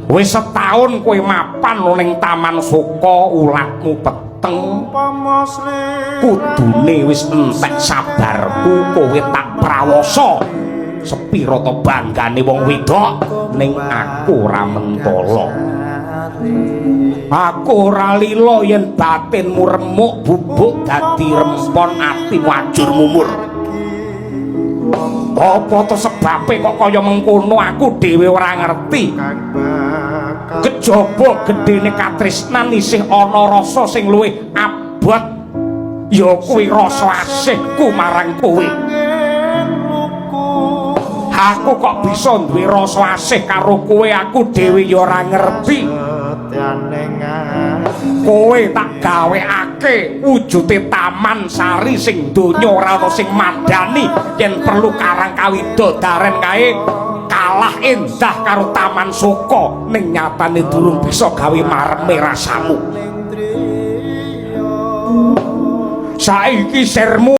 Wis setahun kowe mapan ning Taman Suka, ulatmu peteng. Kudune wis entek sabarku, kowe tak prawasa. Sepira to banggane wong wedok, ning aku ora mentala. Aku ora lila yen batinmu remuk bubuk dadi rempon, atimu ajur mumur. Apa to sebabe kok kaya mengkono, aku dhewe ora ngerti. Kejaba gedene katresnan isih ana rasa sing luwih abot, ya kuwi rasa asihku marang kowe. Aku kok bisa duwe rasa asih karo kowe, aku dhewe ya ora ngerti. Kowe tak gawekake wujude taman sari sing donya ora ana sing madani, yen perlu karang kawidodaren kae kalah endah karo Taman Suka, ning nyatane durung bisa gawe mareme rasamu. Saiki sirmu